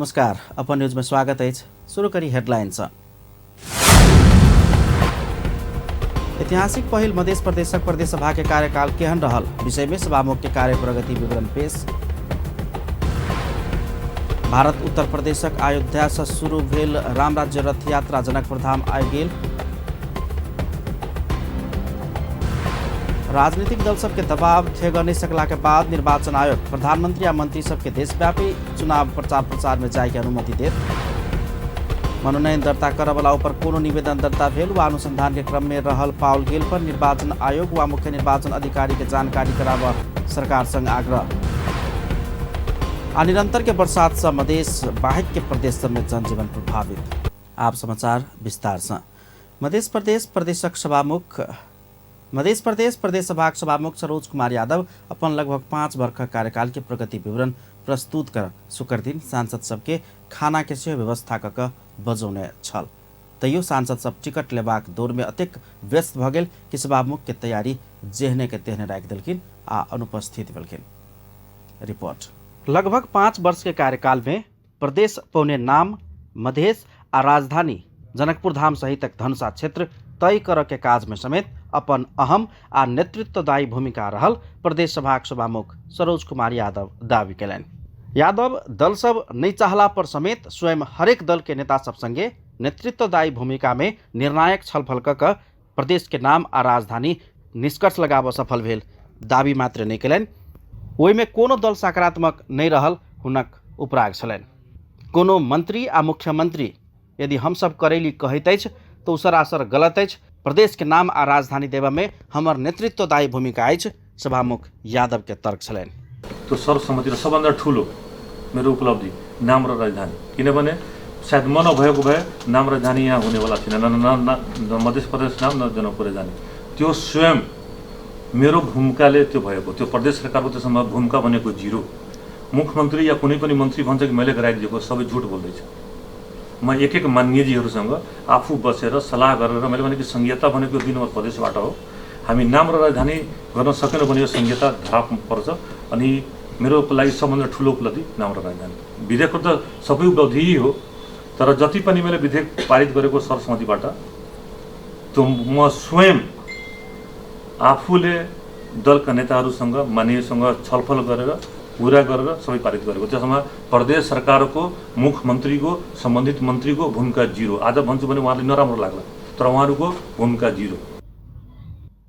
नमस्कार, अपन न्यूज में स्वागत अछि। शुरू करी हेडलाइन सँ। ऐतिहासिक पहिल मध्य प्रदेशक प्रदेश सभा के कार्यकाल केहन रहल, विषय में सभामुख के कार्य प्रगति विवरण पेश। भारत उत्तर प्रदेशक अयोध्या से शुरू भेल रामराज्य रथ यात्रा जनकपुर धाम आबि गेल। राजनीतिक दल सबके दबाव थेग नहीं सकला के बाद निर्वाचन आयोग प्रधानमंत्री आ मंत्री सबके देशव्यापी चुनाव प्रचार प्रसार में जाय के अनुमति देत। मनोनयन दर्ता करऽवला ऊपर कोनो निवेदन दर्ता भेल वा अनुसंधान के क्रम में रहल पाओल गेल पर निर्वाचन आयोग वा मुख्य निर्वाचन अधिकारी के जानकारी कराबऽ सरकार संग आग्रह। आ निरंतर के बरसात से मधेश बाहेक के प्रदेश सब में जनजीवन प्रभावित। आप समाचार विस्तार से। मध्य प्रदेश प्रदेशक सभामुख मध्य प्रदेश प्रदेश सभाक सभामुख सरोज कुमार यादव अपन लगभग 5 वर्षक कार्यकाल के प्रगति विवरण प्रस्तुत कर शुक्र दिन सांसद सबके खाना के सेहो व्यवस्था कऽ कऽ बजौने छल। तैयो सांसद सब टिकट लेबाक दौड़ में अतेक व्यस्त भऽ गेल कि सभामुख के तैयारी जेहने के तेहने राखि देलखिन आ अनुपस्थित भेलखिन। रिपोर्ट। लगभग 5 वर्ष के कार्यकाल में प्रदेश पौने नाम, मधेश आ राजधानी जनकपुर धाम सहितक धनुषा क्षेत्र तय करऽ के काज में समेत अपन अहम आ नेतृत्वदायी भूमिका रहल प्रदेश सभाक सभामुख सरोज कुमार यादव दावी कयलनि। यादव दल सब नहि चाहला पर समेत स्वयं हरेक दल के नेता सब संगे नेतृत्वदायी भूमिका में निर्णायक छलफल कऽ कऽ प्रदेश के नाम आ राजधानी निष्कर्ष लगाबऽ सफल भेल दावी मात्र नहि कयलनि, ओहिमे कोनो दल सकारात्मक नहि रहल हुनक उपराग छलनि। कोनो मंत्री आ मुख्यमंत्री यदि हमसब करैली कहैत अछि तऽ ओ सरासर गलत अछि। प्रदेश के नाम आ राजधानी देबऽ में हमर नेतृत्वदायी भूमिका अछि, सभामुख यादव के तर्क छलनि। त्यो सर्वसम्मति र सबभन्दा ठुलो मेरो उपलब्धि नाम र राजधानी, किनभने सायद म नभएको भए नाम र राजधानी यहाँ हुनेवाला थिएन, न, न, न, मध्य प्रदेश नाम न जनकपुर राजधानी। त्यो स्वयं मेरो भूमिकाले त्यो भएको, त्यो प्रदेश सरकारको त्यसमा भूमिका भनेको जिरो। मुख्यमन्त्री या कुनै पनि मन्त्री भन्छ कि मैले गराइदिएको, सबै झुट बोल्दैछ। म एक एक मान्यजीहरूसँग आफू बसेर सल्लाह गरेर मैले भनेको संघीयता भनेको 2 नम्बर प्रदेशबाट हो, हामी नाम र राजधानी गर्न सकेनौँ भने यो संघीयता धराप पर्छ। अनि मेरो लागि सबभन्दा ठुलो उपलब्धि नाम र राजधानी। विधेयकको त सबै उपलब्धि यही हो, तर जति पनि मैले विधेयक पारित गरेको सर्वसम्मतिबाट त्यो म स्वयं आफूले दलका नेताहरूसँग मान्यसँग छलफल गरेर कुरा गरेर सबै पारित गरेको। त्यसमा प्रदेश सरकारको मुख्यमन्त्रीको सम्बन्धित मन्त्रीको भूमिका जिरो। आज भन्छु भने उहाँहरूले नराम्रो लाग्ला, तर उहाँहरूको भूमिका जिरो।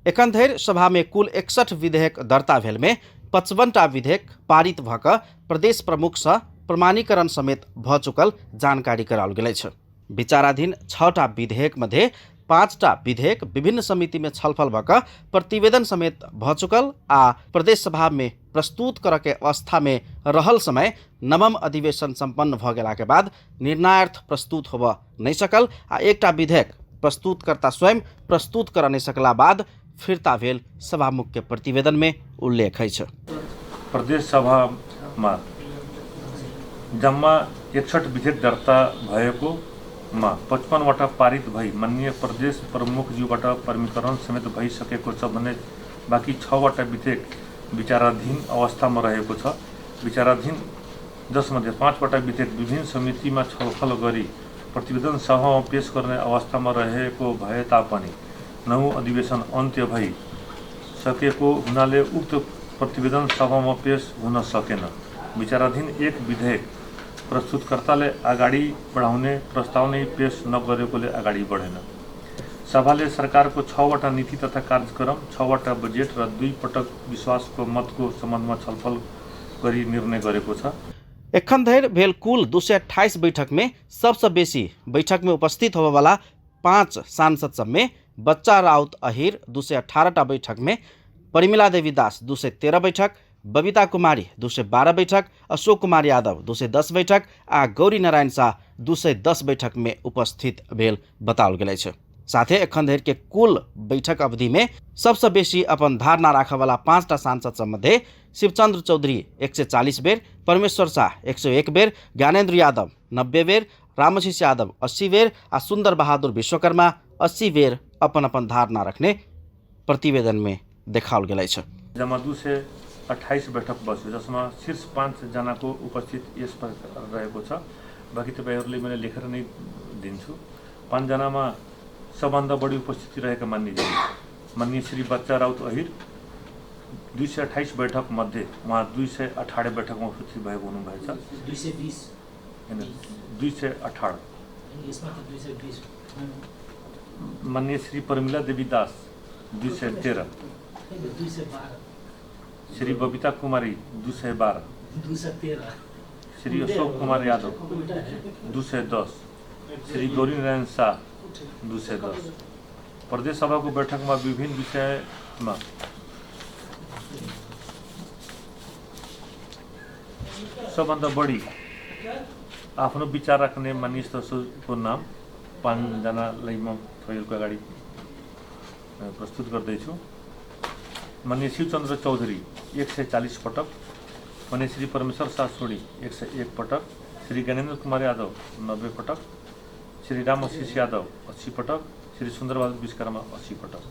एखन धरि सभा में कुल 61 विधेयक दर्ता भेल में 55टा विधेयक पारित भऽ कऽ प्रदेश प्रमुख सँ प्रमाणीकरण समेत भऽ चुकल जानकारी कराओल गेल अछि। विचाराधीन 6टा विधेयक मध्ये 5टा विधेयक विभिन्न समिति में छलफल भऽ कऽ प्रतिवेदन समेत भऽ चुकल आ प्रदेश सभा में प्रस्तुत करऽ के अवस्था में रहल समय नवम अधिवेशन संपन्न भऽ गेला के बाद निर्णयार्थ प्रस्तुत होबऽ नहि सकल आ एकटा विधेयक प्रस्तुतकर्ता स्वयं प्रस्तुत करऽ नहि सकला बाद फिर्ता भेल सभामुख के प्रतिवेदन में उल्लेख अछि। प्रदेश सभामा जम्मा 61 विधेयक दर्ता भएकोमा 55वटा पारित भई माननीय प्रदेश प्रमुखज्यूबाट प्रमाणीकरण समेत भइसकेको छ भने बाँकी 6वटा विधेयक विचाराधीन अवस्थामा रहेको छ। विचाराधीन जसमध्ये 5वटा विधेयक विभिन्न समितिमा छलफल गरी प्रतिवेदन सभामा पेश गर्ने अवस्थामा रहेको भए तापनि नवौं अधिवेशन अन्त्य भई सकेको हुनाले उक्त प्रतिवेदन सभामा पेश हुन सकेन। विचाराधीन एक विधेयक प्रस्तुतकर्ताले अगाडि बढाउने प्रस्ताव नै पेश नगरेकोले अगाडि बढेन। सभाले सरकारको 6वटा नीति तथा कार्यक्रम, 6वटा बजेट र 2 पटक विश्वासको मतको सम्बन्धमा छलफल गरी निर्णय गरेको छ। एखन धरि भेल कुल 228 बैठक में सबसँ बेसी बैठक में उपस्थित होबयवला 5 सांसद सब में बच्चा राउत अहिर 218टा बैठक में, परिमिला देवी दास 213 बैठक, बबीता कुमारी 212 बैठक, अशोक कुमार यादव 210 बैठक आ गौरी नारायण शाह 210 बैठक में उपस्थित भेल बताओल गेल अछि। साथे एखन धरि के कुल बैठक अवधि में सबसँ बेसी अपन धारणा राखयवला 5टा सांसद सब मध्ये शिवचंद्र चौधरी 140 बेर, परमेश्वर शाह 101 बेर, ज्ञानेन्द्र यादव 90 बेर, रामशिष यादव 80 बेर आ सुंदर बहादुर विश्वकर्मा 80 बेर अपन अपन धारणा रखने प्रतिवेदन में देखाओल गेल अछि। जम्मा 228 28 बैठक बस्यो, जसमा शीर्ष 5 जनाको उपस्थित यस प्रकार रहेको छ। बाँकी तपाईँहरूले मैले लेखेर नै दिन्छु। 5 जनामा सबभन्दा बढी उपस्थिति रहेका मान्य श्री बच्चा राउत अहिर 228 बैठक मध्ये उहाँ 218 बैठकमा उपस्थित भएको हुनुभएछ। 220 हैन, 218। मान्य श्री परमिला देवी दास 213, श्री बबिता कुमारी 212, 213, श्री अशोक कुमार यादव 210, श्री गौरी नारायण शाह 210। प्रदेश सभाको बैठकमा विभिन्न विषयमा सबभन्दा बढी आफ्नो विचार राख्ने मान्य सदस्यको नाम 5 जनालाई म तपाईँहरूको अगाडि प्रस्तुत गर्दैछु। मान्य शिवचन्द्र चौधरी 140 पटक, मान्य श्री परमेश्वर शाह सोढी 101 पटक, श्री ज्ञानेन्द्र कुमार यादव 90 पटक, श्री रामआशिष यादव 80 पटक, श्री सुन्दरबहादुर विश्वकर्मा 80 पटक।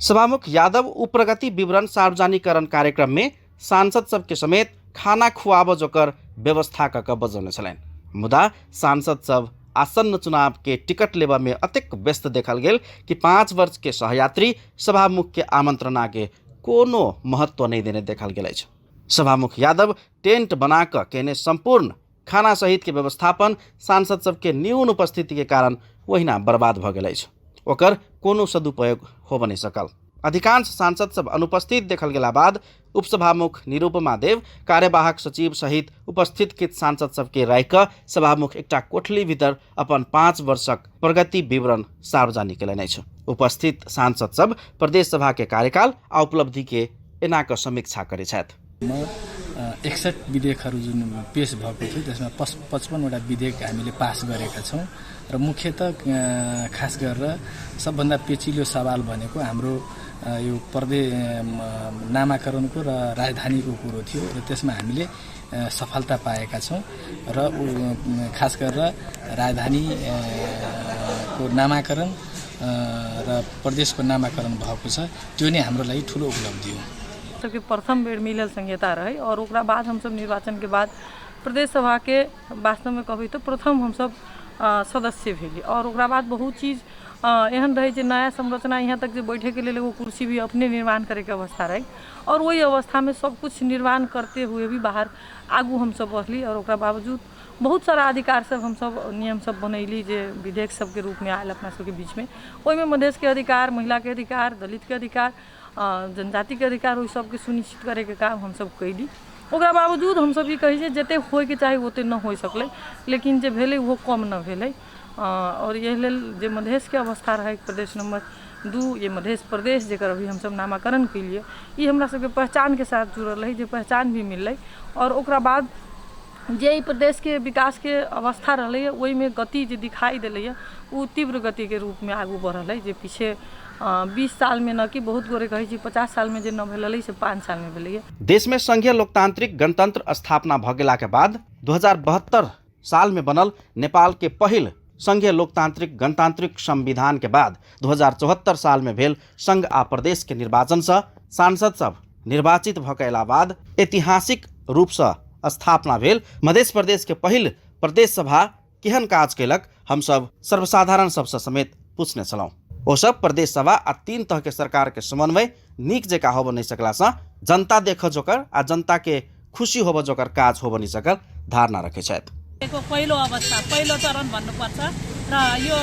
सभामुख यादव उप्रगति विवरण सार्वजनिकरण कार्यक्रम में सांसद सबके समेत खाना खुआब जोकर व्यवस्था क बजौने छलनि। मुदा सांसद सब आसन्न चुनाव के टिकट लेबा में अतेक व्यस्त देखल गेल कि 5 वर्ष के सहयात्री सभामुख के आमंत्रणा के कोनो महत्व नहीं देने देखल गेल अछि। सभामुख यादव टेंट बना क केने संपूर्ण खाना सहित के व्यवस्थापन सांसद सबके न्यून उपस्थिति के कारण ओहिना बर्बाद भ गेल अछि। ओकर कोनो सदुपयोग होब नहीं सकल। अधिकांश सांसद सब अनुपस्थित देखल गेला बाद उपसभामुख निरूपमा देव कार्यवाहक सचिव सहित उपस्थित किछु सांसद सबके राखि कऽ सभामुख एकटा कोठली भीतर अपन 5 वर्षक प्रगति विवरण सार्वजनिक कयलनि अछि। उपस्थित सांसद सब प्रदेश सभा के कार्यकाल आ उपलब्धि के एना कऽ समीक्षा करै छथि। 61 विधेयकहरू जुन पेश भएको थियो त्यसमा 55 वटा विधेयक हामीले पास गरेका छौँ र मुख्यतः खास गरेर सबभन्दा पेचिलो सवाल भनेको हाम्रो यो प्रदेश नामाकरणको र राजधानीको कुरो थियो र त्यसमा हामीले सफलता पाएका छौँ र खास गरेर राजधानी को नामाकरण र प्रदेशको नामाकरण भएको छ, त्यो नै हाम्रो लागि ठुलो उपलब्धि हो। सबके प्रथम बेर मिलल संहिता रहे और ओकरा बाद हमसब निर्वाचन के बाद प्रदेश सभा के वास्तव में कहबै तो प्रथम हमसब सदस्य भेली और ओकरा बाद बहुत चीज एहन रहे जे नया संरचना यहाँ तक जे बैठे के लेल एगो कुर्सी भी अपने निर्माण करैके अवस्था रहे और वही अवस्था में सब कुछ निर्माण करते हुए भी बाहर आगू हमसब बढ़ली और ओकरा बावजूद बहुत सारा अधिकार सब हमसब नियम सब बनैली जे विधेयक सबके रूप में आयल अपना सबके बीच में। ओहिमे मधेश के अधिकार, महिला के अधिकार, दलित के अधिकार, जनजाति के अधिकार, ओहि सबके सुनिश्चित करैके काम हमसब कैली। ओकरा बावजूद हमसब ई कहै छियै जतेक होइके चाही ओतेक न होइ सकलै, लेकिन जे भेलै ओहो कम न भेलै। और यही लेल जे मधेशके अवस्था रहै प्रदेश नंबर 2, ये मधेश प्रदेश जेकर अभी हमसब नामाकरण केलियै, ई हमरा सबके पहचानके साथ जुड़ल रहै, जे पहचान भी मिललै। और ओकरा बाद जे ई प्रदेशके विकासके अवस्था रहलैए ओहिमे गति जे दिखाई देलैए ओ तीव्र गतिके रूपमे आगू बढ़ल है, जे पीछे 20 सालमे न कि बहुत गोरे कहै छै 50 सालमे जे न भेल रहलै से 5 सालमे भेलैए। देश में संघीय लोकतांत्रिक गणतंत्र स्थापना भ गेला के बाद 2072 साल में बनल नेपाल के पहिल संघीय लोकतांत्रिक गणतांत्रिक संविधान के बाद 2074 साल में भेल संघ आ प्रदेश के निर्वाचन से सांसद सब निर्वाचित भ के बाद ऐतिहासिक रूप से स्थापना भेल मध्य प्रदेश के पहिल प्रदेश सभा केहन काज केलक हमसब सर्वसाधारण सबसे समेत पूछने छलहुँ। ओ सब प्रदेश सभा आ 3 तह के सरकार के समन्वय नीक जकाँ होब नहीं सकला से जनता देख जोकर आ जनता के खुशी होब जोकर काज होब नहीं सकल धारणा रखे छथि। पहिलो अवस्था पहिलो चरण भन्नुपर्छ र यो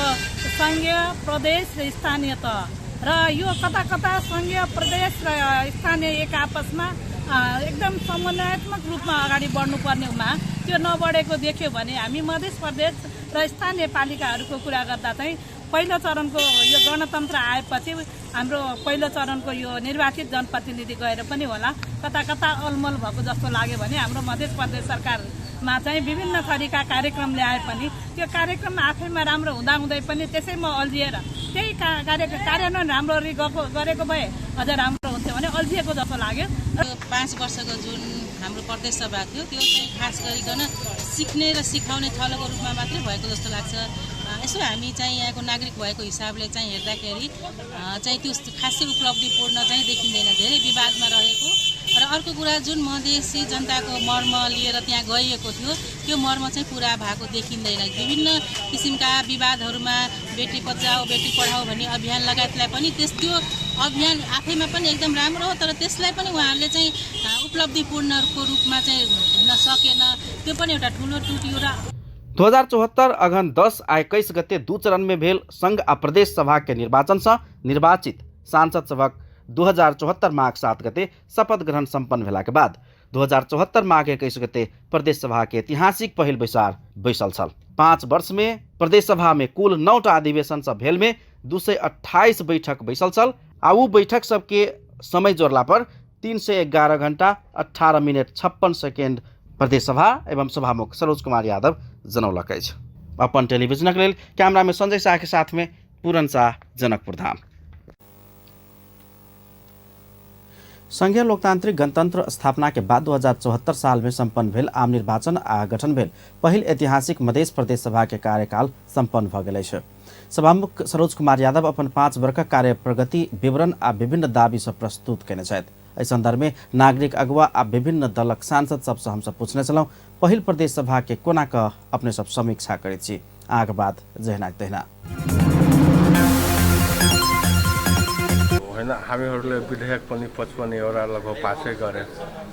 संघीय प्रदेश र स्थानीय तह र यो कता कता संघीय प्रदेश र स्थानीय एक आपसमा एकदम समन्वयात्मक रूपमा अगाडि बढ्नुपर्नेमा त्यो नबढेको देख्यो भने हामी मध्य प्रदेश र स्थानीय पालिकाहरूको कुरा गर्दा चाहिँ पहिलो चरणको यो गणतन्त्र आएपछि हाम्रो पहिलो चरणको यो निर्वाचित जनप्रतिनिधि गएर पनि होला कता कता अलमल भएको जस्तो लाग्यो भने हाम्रो मध्य प्रदेश सरकारमा चाहिँ विभिन्न थरीका कार्यक्रम ल्याए पनि त्यो कार्यक्रम आफैमा राम्रो हुँदाहुँदै पनि त्यसैमा अल्झिएर त्यही कार्यान्वयन राम्ररी गरेको भए अझ राम्रो हुन्थ्यो भने अल्झिएको जस्तो लाग्यो। 5 वर्षको जुन हाम्रो प्रदेश सभा थियो त्यो चाहिँ खास गरिकन सिक्ने र सिकाउने थलोको रूपमा मात्रै भएको जस्तो लाग्छ। यसो हामी चाहिँ यहाँको नागरिक भएको हिसाबले चाहिँ हेर्दाखेरि चाहिँ त्यो खासै उपलब्धिपूर्ण चाहिँ देखिँदैन, धेरै विवादमा रहेको र अर्को कुरा जुन मधेसी जनताको मर्म लिएर त्यहाँ गइएको थियो त्यो मर्म चाहिँ पुरा भएको देखिँदैन। विभिन्न किसिमका विवादहरूमा बेटी बचाओ बेटी पढाओ भन्ने अभियान लगायतलाई पनि त्यो अभियान आफैमा पनि एकदम राम्रो हो, तर त्यसलाई पनि उहाँहरूले चाहिँ उपलब्धिपूर्णको रूपमा चाहिँ हुन सकेन, त्यो पनि एउटा ठुलो त्रुटि हो। र 2074 अगहन 10 आ 21 गते 2 चरण में भेल संघ आ प्रदेश सभा के निर्वाचन से निर्वाचित सांसद सभक 2074 माघ 7 गते शपथ ग्रहण सम्पन्न भेला के बाद 2074 माघ 21 गते प्रदेश सभा के ऐतिहासिक पहिल बैसार बैसल छल। 5 वर्ष में प्रदेश सभा में कुल 9टा अधिवेशन सब भेल में 228 बैठक बैसल छल आ उ बैठक सबके समय जोड़ला पर 311 घंटा 18 मिनट 56 सेकेंड प्रदेश सभा एवं सभामुख सरोज कुमार यादव जनौलक अछि। अपन टेलीविजनक लेल कैमरा में संजय शाह के साथ में पूरन शाह, जनकपुर धाम। संघीय लोकतांत्रिक गणतंत्र स्थापना के बाद 2074 साल में सम्पन्न भेल आम निर्वाचन आ गठन भेल पहिल ऐतिहासिक मधेश प्रदेश सभा के कार्यकाल सम्पन्न भऽ गेल अछि। सभामुख सरोज कुमार यादव अपन 5 वर्षक कार्य प्रगति विवरण आ विभिन्न दावी सब प्रस्तुत कयने छथि। एहि संदर्भ में नागरिक अगुवा आ विभिन्न दलक सांसद सबसँ हमसब पूछने छलहुँ पहिल प्रदेश सभा के कोना कऽ अपने सब समीक्षा करैत छी। अहाँके बात जहिना तहिना होइन, हामीहरूले विधेयक पनि 55 लगभग पासै गरे।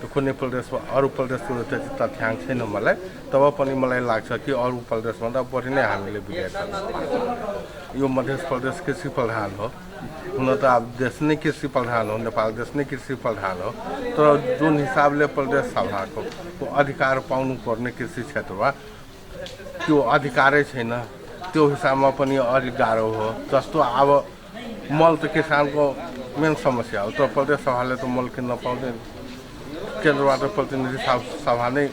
त्यो कुनै प्रदेशमा अरू प्रदेशको त्यति तथ्याङ्क छैन मलाई, तब पनि मलाई लाग्छ कि अरू प्रदेशभन्दा बढी नै हामीले विधेयक। यो मध्य प्रदेश कृषि प्रधान हो, हुन त अब देश नै कृषि प्रधान हो, नेपाल देश नै कृषि प्रधान हो, तर जुन हिसाबले प्रदेश सभाको अधिकार पाउनुपर्ने कृषि क्षेत्रमा त्यो अधिकारै छैन, त्यो हिसाबमा पनि अलिक गाह्रो हो। जस्तो अब मल त किसानको मेन समस्या हो, तर प्रदेश सभाले त मल किन्न पाउँदैन, केन्द्रबाट प्रतिनिधि सभा नै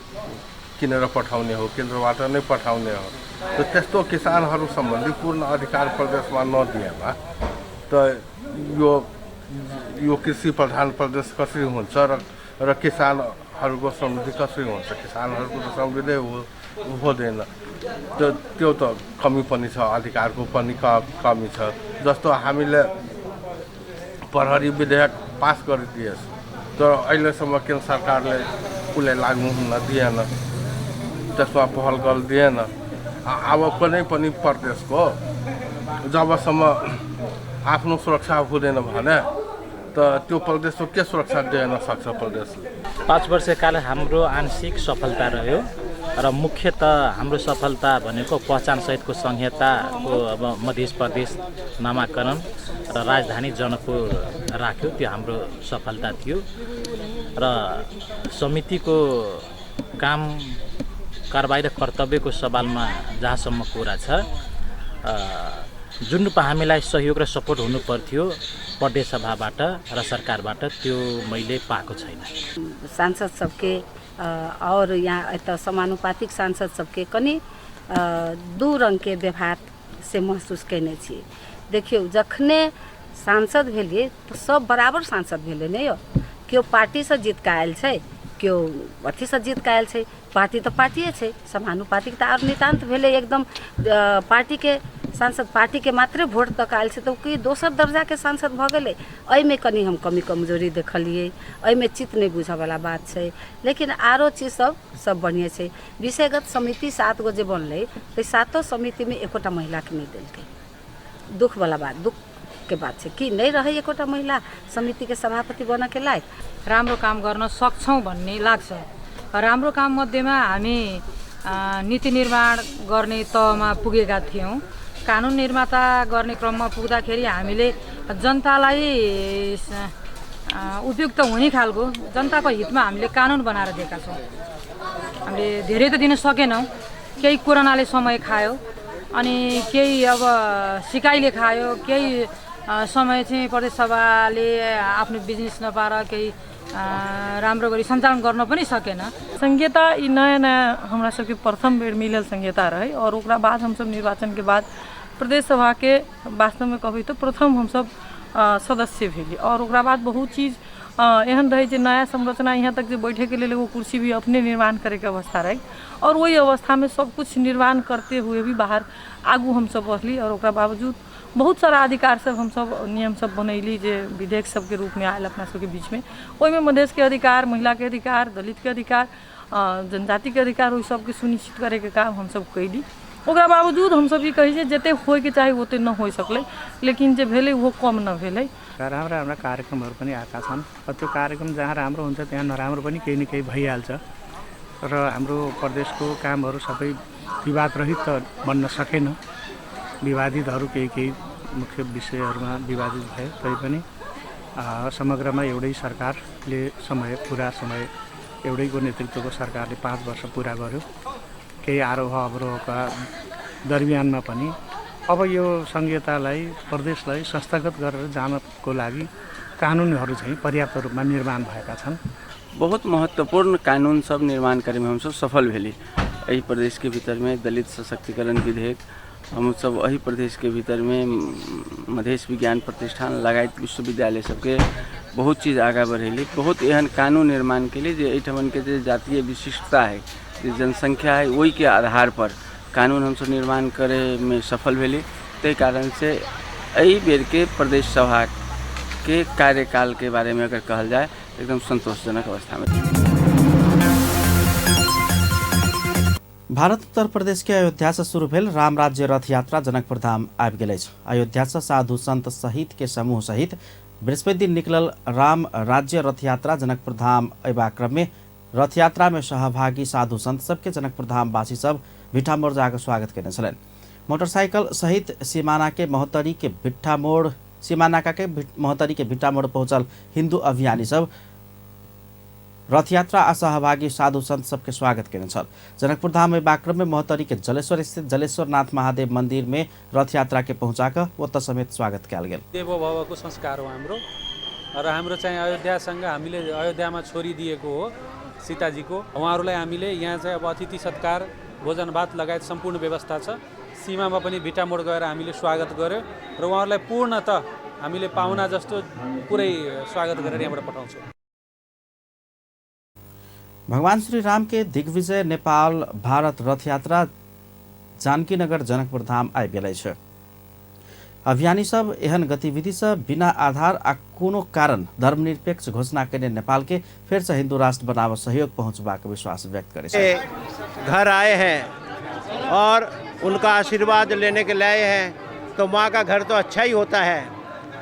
किनेर पठाउने हो, केन्द्रबाट नै पठाउने हो। त त्यस्तो किसानहरू सम्बन्धी पूर्ण अधिकार प्रदेशमा नदिएमा त यो यो कृषि प्रधान प्रदेश कसरी हुन्छ र किसानहरूको समृद्धि कसरी हुन्छ? किसानहरूको त समृद्धि हुँदैन। त्यो त कमी पनि छ, अधिकारको पनि कमी छ। जस्तो हामीले प्रहरी विधेयक पास गरिदिएछ, तर अहिलेसम्म केन्द्र सरकारले उसलाई लागू हुन दिएन, त्यसमा पहल गरिदिएन। अब कुनै पनि प्रदेशको जबसम्म आफ्नो सुरक्षा हुँदैन भने त त्यो प्रदेशको के सुरक्षा दिन सक्छ प्रदेशले? 5 वर्षकाल हाम्रो आंशिक सफलता रह्यो र मुख्यतः हाम्रो सफलता भनेको पहिचानसहितको संहिताको अब मध्य प्रदेश नामाकरण र राजधानी जनकपुर राख्यो, त्यो हाम्रो सफलता थियो। र समितिको काम कारबाही र कर्तव्यको सवालमा जहाँसम्म कुरा छ, जुन रूपमा हामीलाई सहयोग र सपोर्ट हुनु पर्थ्यो प्रदेश सभाबाट र सरकारबाट, त्यो मैले पाएको छैन। सांसद सबके और यहाँ एतऽ समानुपातिक सांसद सबके कनि दू रङ्गके व्यवहार से महसूस कयने छी। देखियौ, जखने सांसद भेलियै तऽ सब बराबर सांसद भेलै ने यौ, केओ पार्टीसँ जीत कऽ आयल छै, केओ अथीसँ जीत कऽ आयल छै, पार्टी तऽ पार्टिए छै। समानुपातिक तऽ आर नितान्त भेलै एकदम, पार्टीके सांसद पार्टीके मात्रे वोट दऽ कऽ आयल छै, तऽ ओ दोसर दर्जाके सांसद भऽ गेलै। एहिमे कनि हम कमी कमजोरी देखलियै, एहिमे चित्त नहि बुझऽवला बात छै। लेकिन आरो चीज सब सब बढ़िएँ छै। विषयगत समिति 7 गो जे बनलै, ताहि 7 समितिमे एकोटा महिलाके नहि देलकै। दुःखवला बात, दुःखके बात छै कि नहि रहै एकोटा महिला समितिके सभापति बनऽके लायक। राम्रो काम गर्न सक्छौँ भन्ने लाग्छ। राम्रो काम मध्येमा हामी नीति निर्माण गर्ने तहमा पुगेका थियौँ। कानुन निर्माता गर्ने क्रममा पुग्दाखेरि हामीले जनतालाई उपयुक्त हुने खालको जनताको हितमा हामीले कानुन बनाएर दिएका छौँ। हामीले धेरै त दिन सकेनौँ, केही कोरोनाले समय खायो, अनि केही अब सिकाइले खायो, केही समय चाहिँ प्रदेश सभाले आफ्नो बिजनेस नपाएर केही राम्रो गरी सञ्चालन गर्न पनि सकेन। संहिता ई नयाँ नयाँ हमरा सबके प्रथम बेर मिलल संहिता रहै और ओकरा बाद हमसब निर्वाचन के बाद प्रदेश सभा के वास्तवमे कहबै तऽ प्रथम हमसब सदस्य भेली और ओकरा बाद बहुत चीज एहन रहै जे नया संरचना यहाँ तक जे बैठेके लेल एगो कुर्सी भी अपने निर्माण करैके अवस्था रहै और ओहि अवस्थामे सब कुछ निर्माण करते हुए भी बाहर आगू हमसब बढ़ली और ओकरा बावजूद बहुत सारा अधिकार सब हमसब नियम सब बनैली जे विधेयक सबके रूपमे आयल अपना सबके बीचमे। ओहिमे मधेशके अधिकार, महिलाके अधिकार, दलितके अधिकार, जनजातिके अधिकार, ओहि सबके सुनिश्चित करैके काम हमसब कैली। ओकरा बावजूद हमसब ई कहै छियै जतेक होइके चाही ओतेक नहि होइ सकलै, लेकिन जे भेलै ओहो कम नहि भेलै। राम्रा राम्रा कार्यक्रमहरू पनि आएका छन्। त्यो कार्यक्रम जहाँ राम्रो हुन्छ त्यहाँ नराम्रो पनि केही न केही भइहाल्छ र हाम्रो प्रदेशको कामहरू सबै विवादरहित त बन्न सकेन। विवादितहरू केही केही मुख्य विषयहरूमा विवादित भए तैपनि समग्रमा एउटै सरकारले समय पुरा समय एउटैको नेतृत्वको सरकारले 5 वर्ष पुरा गर्यो। केही आरोह अवरोहका दरमियानमा पनि अब यो संघीयतालाई प्रदेशलाई संस्थागत गरेर जानको लागि कानुनहरू चाहिँ पर्याप्त रूपमा निर्माण भएका छन्। बहुत महत्वपूर्ण कानून सब निर्माण करैमे हमसब सफल भेली। एहि प्रदेशके भीतरमे दलित सशक्तिकरण विधेयक, हमसब एहि प्रदेशके भीतरमे मधेश विज्ञान प्रतिष्ठान लगायत विश्वविद्यालय सबके बहुत चीज आगाँ बढ़ेली। बहुत एहन कानून निर्माण केली जे एहिठमनके जे जातीय विशिष्टता है, जे जनसंख्या है, ओहिके आधार पर कानून हमसब निर्माण करैमे सफल भेली। ताहि कारणसँ एहि बेरके प्रदेश सभाके कार्यकालके बारेमे अगर कहल जाय एकदम संतोषजनक अवस्थामे। भारत उत्तर प्रदेश के अयोध्या से शुरू भेल राम राज्य रथ यात्रा जनकपुर धाम आबि गेल अछि। अयोध्या से साधु संत सहित के समूह सहित बृहस्पति दिन निकलल राम राज्य रथ यात्रा जनकपुर धाम अयबाक क्रम में रथ यात्रा में सहभागी साधु संत सबके जनकपुर धाम वासी सब भिट्ठामोड़ जाकर स्वागत केने छलनि। मोटरसाइकिल सहित सीमाना के महोत्तरी के भिट्ठामोड़ सीमानाका के महोत्तरी के भिट्ठामोड़ पहुँचल हिंदू अभियानी सब रथयात्रा आ सहभागी साधु संत सबके स्वागत केने छल। जनकपुर धाम अयबाक क्रम में महोत्तरी के जलेश्वर स्थित जलेश्वर नाथ महादेव मंदिर में रथयात्रा के पहुँचा ओतऽ समेत स्वागत कयल गेल। देवो भवको संस्कार हो हाम्रो र हाम्रो चाहिँ अयोध्यासँग हामीले अयोध्यामा छोरी दिएको हो सीताजीको। उहाँहरूलाई हामीले यहाँ चाहिँ अब अतिथि सत्कार, भोजन भात लगायत सम्पूर्ण व्यवस्था छ। सीमामा पनि भिट्टामोड गएर हामीले स्वागत गर्यो र उहाँहरूलाई पूर्णतः हामीले पाहुना जस्तो पुरै स्वागत गरेर यहाँबाट पठाउँछौँ। भगवान श्री राम के दिग्विजय नेपाल भारत रथ यात्रा जानकीनगर जनकपुर धाम आबि गेल अछि। अभियानी सब एहन गतिविधि से बिना आधार आ कोनो कारण धर्मनिरपेक्ष घोषणा केने नेपाल के फेर से हिंदू राष्ट्र बनाव सहयोग पहुंचबाक विश्वास व्यक्त करे छथि। घर आए हैं और उनका आशीर्वाद लेने के लाए हैं तो माँ का घर तो अच्छा ही होता है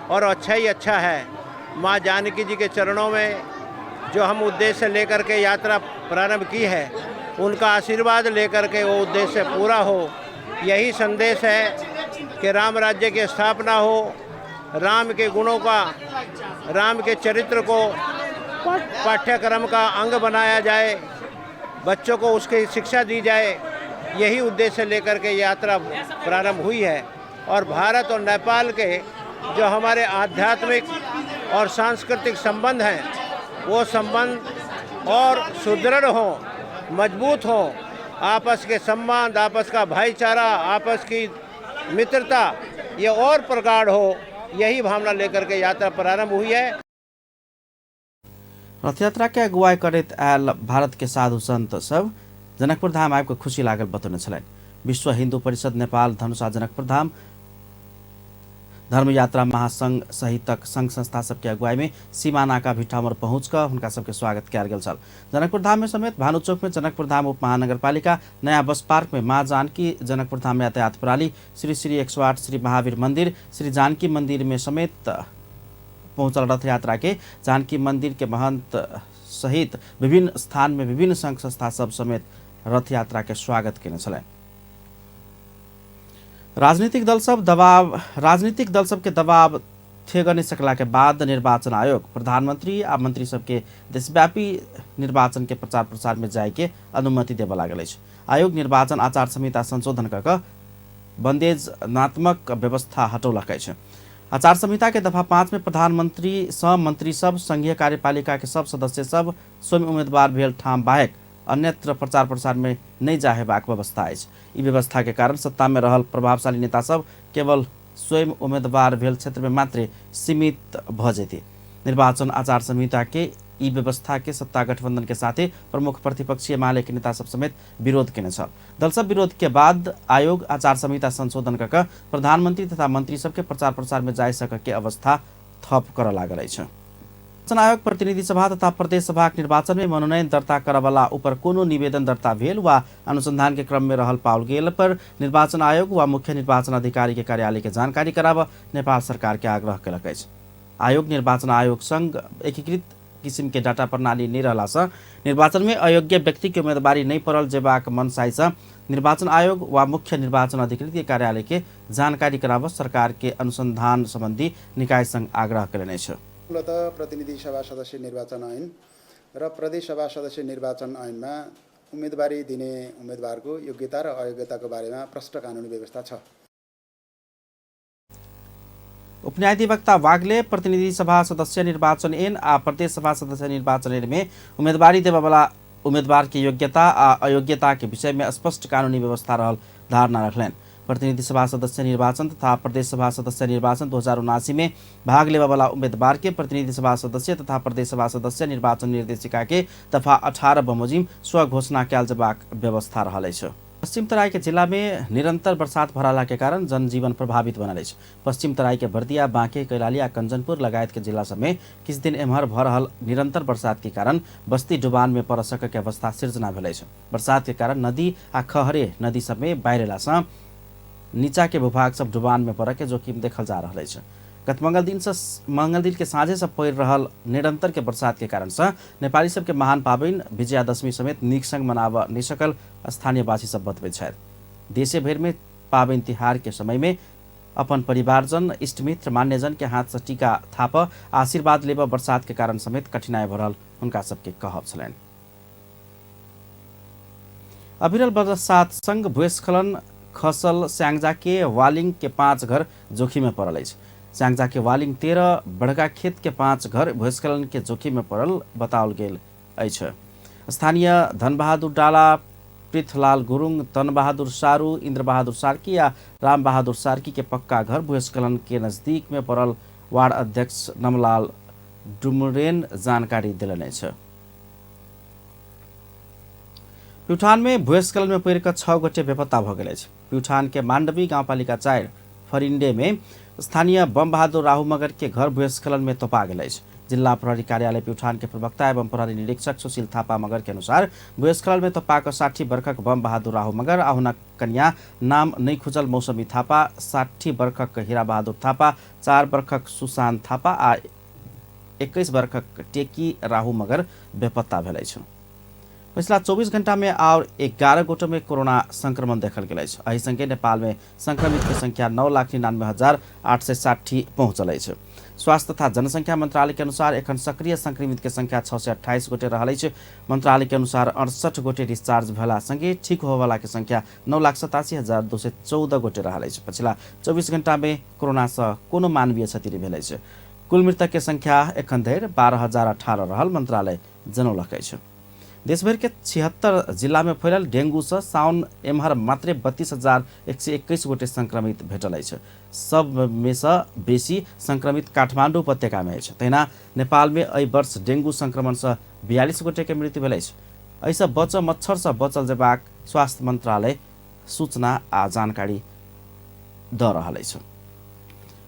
और अच्छा ही अच्छा है। माँ जानकी जी के चरणों में जो हम उद्देश्य लेकर के यात्रा प्रारंभ की है उनका आशीर्वाद लेकर के वो उद्देश्य पूरा हो, यही संदेश है कि राम राज्य की स्थापना हो, राम के गुणों का, राम के चरित्र को पाठ्यक्रम का अंग बनाया जाए, बच्चों को उसकी शिक्षा दी जाए, यही उद्देश्य लेकर के यात्रा प्रारंभ हुई है। और भारत और नेपाल के जो हमारे आध्यात्मिक और सांस्कृतिक संबंध हैं वो संबंध और सुदृढ़ हों, मजबूत हों, आपस के संबंध, आपस का भाईचारा, आपस की मित्रता ये और प्रगाढ़ हो, यही भावना लेकर के यात्रा प्रारंभ हुई है। रथयात्रा के अगुवाई करैत आयल भारत के साधु संत सब जनकपुर धाम आबि कऽ खुशी लागल बतौने छलनि। विश्व हिंदू परिषद नेपाल धनुषा जनकपुर धाम धर्मयात्रा महासंघ सहितक संघ संस्था सबके अगुवाई में सीमा नाका भिट्ठामोड़ पहुँच कऽ हुनका सबके स्वागत कयल गेल छल। जनकपुर धाम में समेत भानुचौक में जनकपुर धाम उप महानगरपालिका नया बस पार्क में माँ जानकी जनकपुर धाम यातायात प्रणाली श्री श्री 108 श्री महावीर मंदिर श्री जानकी मंदिर में समेत पहुँचल रथ यात्रा के जानकी मंदिर के महंत सहित विभिन्न स्थान में विभिन्न संघ संस्था सब समेत रथ यात्रा के स्वागत केने छलनि। राजनीतिक दल सबके दबाव थेगने सकला के बाद निर्वाचन आयोग प्रधानमंत्री आ मंत्री सबके देशव्यापी निर्वाचन के प्रचार प्रसार में जाय के अनुमति देबऽ लागल अछि। आयोग निर्वाचन आचार संहिता संशोधन कऽ कऽ बंदेजनात्मक व्यवस्था हटौलक अछि। आचार संहिता के दफा 5 में प्रधानमंत्री सँ मंत्री सब संघीय कार्यपालिका के सब सदस्य सब स्वयं उम्मीदवार भेल ठाम बाहेक अन्यत्र प्रचार प्रसार में नहीं जा हेबाक व्यवस्था अछि। ई व्यवस्था के कारण सत्ता में रहल प्रभावशाली नेता सब केवल स्वयं उम्मीदवार भेल क्षेत्र में मात्र सीमित भ जेती। निर्वाचन आचार संहिता के ई व्यवस्था के सत्ता गठबंधन के साथे प्रमुख प्रतिपक्षी एमाले के नेता सब समेत विरोध केने छल। दल सब विरोध के बाद आयोग आचार संहिता संशोधन कऽ प्रधानमंत्री तथा मंत्री सबके प्रचार प्रसार में जाय सक के अवस्था थप करऽ लागल अछि। निर्वाचन आयोग प्रतिनिधि सभा तथा प्रदेश सभाक निर्वाचन में मनोनयन दर्ता करऽवला ऊपर कोनो निवेदन दर्ता भेल वा अनुसंधान के क्रम में रहल पाओल गेल पर निर्वाचन आयोग वा मुख्य निर्वाचन अधिकारी के कार्यालय के जानकारी कराबऽ नेपाल सरकार के आग्रह केलक अछि। आयोग निर्वाचन आयोग संग एकीकृत किसिम के डाटा प्रणाली नहीं रहला से निर्वाचन में अयोग्य व्यक्ति के उम्मीदवारी नहीं पड़ल जेबाक मनसाई से निर्वाचन आयोग वा मुख्य निर्वाचन अधिकृत के कार्यालय के जानकारी कराबऽ सरकार के अनुसंधान संबंधी निकाय संग आग्रह केलनि अछि। मूलतः प्रतिनिधि सभा सदस्य निर्वाचन ऐन र प्रदेश सभा सदस्य निर्वाचन ऐनमा उम्मेदवारी दिने उम्मेदवारको योग्यता र अयोग्यताको बारेमा प्रष्ट कानुनी व्यवस्था छ। उपन्यायाधिवक्ता वागले प्रतिनिधि सभा सदस्य निर्वाचन ऐन आ प्रदेश सभा सदस्य निर्वाचन ऐन में उम्मीदवारी देबऽवला उम्मीदवार के योग्यता आ अयोग्यता के विषय में स्पष्ट कानूनी व्यवस्था रहल धारणा रखलनि। प्रतिनिधि सभा सदस्य निर्वाचन तथा प्रदेश सभा सदस्य निर्वाचन 2079 में भाग लेबऽवला उम्मीदवार के प्रतिनिधि सभा सदस्य तथा प्रदेश सभा सदस्य निर्वाचन निर्देशिका के दफा 18 बमोजिम स्वघोषणा कयल जेबाक व्यवस्था रहल अछि। पश्चिम तराई के जिला में निरंतर बरसात भरला के कारण जनजीवन प्रभावित बनल अछि। पश्चिम तराई के बर्दिया, बांके, कैलाली आ कंचनपुर लगायत के जिला सब में किछु दिन एम्हर भऽ रहल निरंतर बरसात के कारण बस्ती डुबान में पड़ सक के अवस्था सिर्जना भेल अछि। बरसात के कारण नदी आ खहरे नदी सब में बाढ़ि अयला सँ नीचा के भूभाग सब डुबान में पड़य के जोखिम देखल जा रहल अछि। गत मंगल दिन के साँझे से पड़ि रहल निरंतर के बरसात के कारण से नेपाली सबके महान पाबनि विजयादशमी समेत नीक संग मनाबऽ नहि सकल स्थानीयवासी सब बतबैत छथि। देशे भरि में पाबनि तिहार के समय में अपन परिवारजन, इष्टमित्र, मान्यजन के हाथ से टीका थाप आशीर्वाद लेबऽ बरसात के कारण समेत कठिनाई भरल हुनका सबके कहब छलनि। अविरल बरसात संग भूस्खलन खसल स्याङ्जा के वालिङ के 5 घर जोखिम में पड़ल अछि। स्याङ्जा के वालिङ 13 बड़का खेत के 5 घर भूस्खलन के जोखिम में पड़ल बताओल गेल अछि। स्थानीय धनबहादुर डाला, पृथलाल गुरुङ, तनबहादुर सारू, इन्द्रबहादुर सार्की आ रामबहादुर सार्की के पक्का घर भूस्खलन के नजदीक में पड़ल वार्ड अध्यक्ष नमलाल डुमरेन जानकारी देलनि अछि। प्युठान में भूस्खलन में पड़ि कऽ 6 गोटे बेपत्ता भऽ गेल अछि। प्युठान के माण्डवी गाउँपालिका 4 फरिन्डे में स्थानीय बम बहादुर राहु मगर के घर भूस्खलन में तोपा गेल अछि। जिल्ला प्रहरी कार्यालय प्युठान के प्रवक्ता एवं प्रहरी निरीक्षक सुशील थापा मगर के अनुसार भूस्खलन में तोपा कऽ 60 वर्षक बम बहादुर राहु मगर आ हुनक कन्या नाम नहि खुजल मौसमी थापा, 60 वर्षक हीरा बहादुर थापा, 4 वर्षक सुशान्त थापा आ 21 वर्षक टेकी राहु मगर बेपत्ता भेल अछि। पछिला 24 घंटा में और 11 गोटे में कोरोना संक्रमण देखल गेल अछि। एहि संगे नेपाल में संक्रमित के संख्या 9,99,860 पहुंचल अछि। स्वास्थ्य तथा जनसंख्या मंत्रालय के अनुसार एखन सक्रिय संक्रमित के संख्या 628 गोटे रहल अछि। मंत्रालय के अनुसार 68 गोटे डिस्चार्ज भेला संगे ठीक होबऽवला के संख्या 9,87,214 गोटे रहल अछि। पछिला 24 घंटा में कोरोना से कोनो मानवीय क्षति नहि भेल अछि। कुल मृतक के संख्या एखन धरि 12,018 रहल मंत्रालय जनौलक अछि। देशभर के 76 जिला में फैलल डेंगू से साउन एम्हर मात्रे 32,121 गोटे संक्रमित भेटल अछि। सब में से बेसी संक्रमित काठमाडौँ उपत्यका में अछि। तहिना नेपाल में एहि वर्ष डेंगू संक्रमण से 42 गोटे के मृत्यु भेल अछि। एहिसँ बच मच्छर से बचल जेबाक स्वास्थ्य मंत्रालय सूचना आ जानकारी दऽ रहल अछि।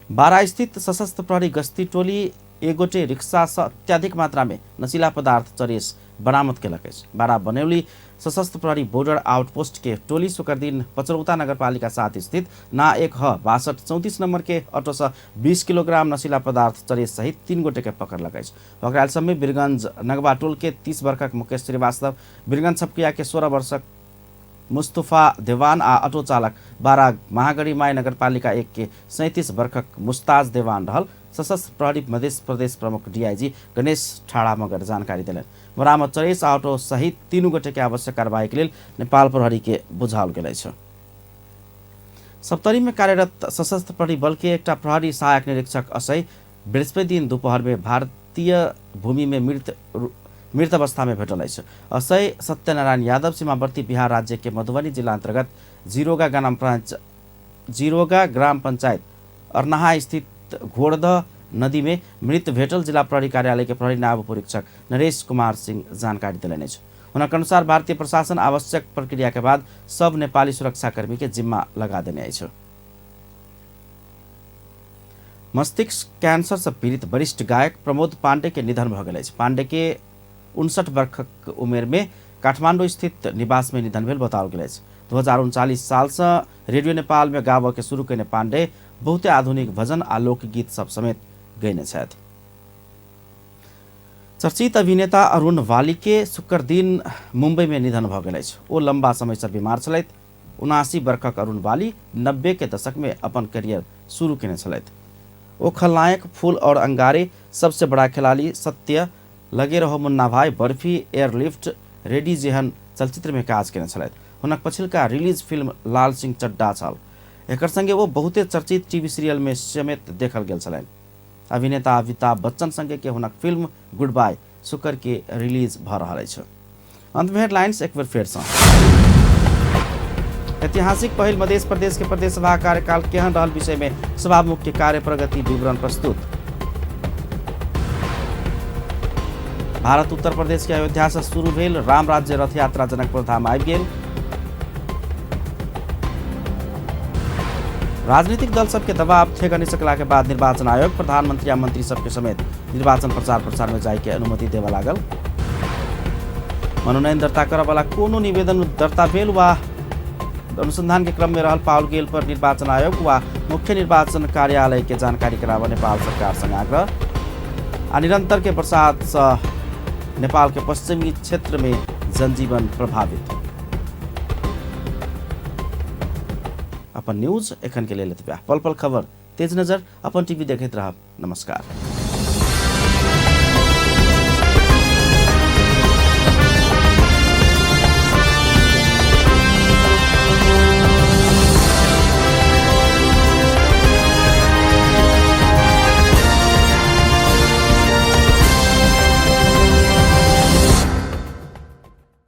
बारा स्थित सशस्त्र प्रहरी गश्ती टोली एक गोटे रिक्शा से अत्यधिक मात्रा में नशीला पदार्थ चरेस बरामद केलक अछि। बारा बनौली सशस्त्र प्रहरी बॉर्डर आउटपोस्ट के टोली शुक्र दिन पचरौता नगरपालिका 7 स्थित ना 1 ह 62 34 नंबर के ऑटो से 20 किलोग्राम नशीला पदार्थ चरेस सहित 3 गोटे के पकड़लक अछि। पकड़ायल सब में वीरगंज नगवा टोल के 30 वर्षक मुकेश श्रीवास्तव, वीरगंज छपकिया के 16 वर्षक मुस्तफा देवान आ ऑटो चालक बारा महागढ़ी माई नगरपालिका 1 के 37 वर्षक मुस्ताज देवान रहल सशस्त्र प्रहरी मध्य प्रदेश प्रमुख डीआईजी गणेश ठाड़ा मगर जानकारी देलनि। बरामद चरेस ऑटो सहित 3 गोटे के आवश्यक कार्रवाई के लेल नेपाल प्रहरी के बुझाओल गेल अछि। सप्तरी में कार्यरत सशस्त्र प्रहरी बल के एकटा प्रहरी सहायक निरीक्षक असई बृहस्पति दिन दोपहर में भारतीय भूमि में मृत अवस्था में भेटल अछि। असई सत्यनारायण यादव सीमावर्ती बिहार राज्य के मधुबनी जिला अंतर्गत जीरोगा ग्राम पंचायत अरनाहा स्थित घोड़दह नदी में मृत भेटल जिला प्रहरी कार्यालय के प्रहरी नायब उपरीक्षक नरेश कुमार सिंह जानकारी देलनि अछि। हुनक अनुसार भारतीय प्रशासन आवश्यक प्रक्रिया के बाद सब नेपाली सुरक्षाकर्मी के जिम्मा लगा देने अछि। मस्तिष्क कैंसर से पीड़ित वरिष्ठ गायक प्रमोद पांडे के निधन भऽ गेल अछि। पांडे के 59 वर्षक उमेर में काठमांडू स्थित निवास में निधन भेल बताओल गेल अछि। 2039 साल से रेडियो नेपाल में गाबऽ के शुरू केने पांडे बहुते आधुनिक भजन आ लोकगीत सब समेत गयने छथि। चर्चित अभिनेता अरुण वाली के शुक्र दिन मुंबई में निधन भऽ गेल अछि। ओ लंबा समय से बीमार छलथि। 79 वर्षक अरुण वाली 90 के दशक में अपन करियर शुरू केने छलथि। ओ खलनायक, फूल और अंगारे, सबसे बड़ा खिलाड़ी, सत्य, लगे रहो मुन्ना भाई, बर्फी, एयरलिफ्ट, रेडी जेहन चलचित्र में काज केने छलथि। हुनक पछिलका रिलीज फिल्म लाल सिंह चड्डा छल। एकर संगे ओ बहुते चर्चित टीवी सीरियल में समेत देखल गेल छलनि। अभिनेता अमिताभ बच्चन संगे के हुनक फिल्म गुड बाय शुक्र के रिलीज भऽ रहल अछि। अंत में हेडलाइंस एक बेर फेर सँ। ऐतिहासिक पहिल मध्य प्रदेश के प्रदेश सभा कार्यकाल केहन रहल विषय में सभामुख के कार्य प्रगति विवरण प्रस्तुत। भारत उत्तर प्रदेश के अयोध्या से शुरू भेल राम राज्य रथ यात्रा जनकपुर धाम आबि गेल। राजनीतिक दल सबके दबाव थेगनि सकला के बाद निर्वाचन आयोग प्रधानमंत्री आ मंत्री सबके समेत निर्वाचन प्रचार प्रसार में जाय के अनुमति देवा लागल। मनोनयन दर्ता करऽ वाला कोनो निवेदन दर्ता भेल वा अनुसंधान के क्रम में रहल पाओल गेल पर निर्वाचन आयोग वा मुख्य निर्वाचन कार्यालय के जानकारी कराबऽ नेपाल सरकार संग आग्रह। आ निरंतर के बरसात से नेपाल के पश्चिमी क्षेत्र में जनजीवन प्रभावित। अपन न्यूज एखन के लेल एतबे। पल पल खबर तेज नजर अपन टीवी देखैत रहब। नमस्कार।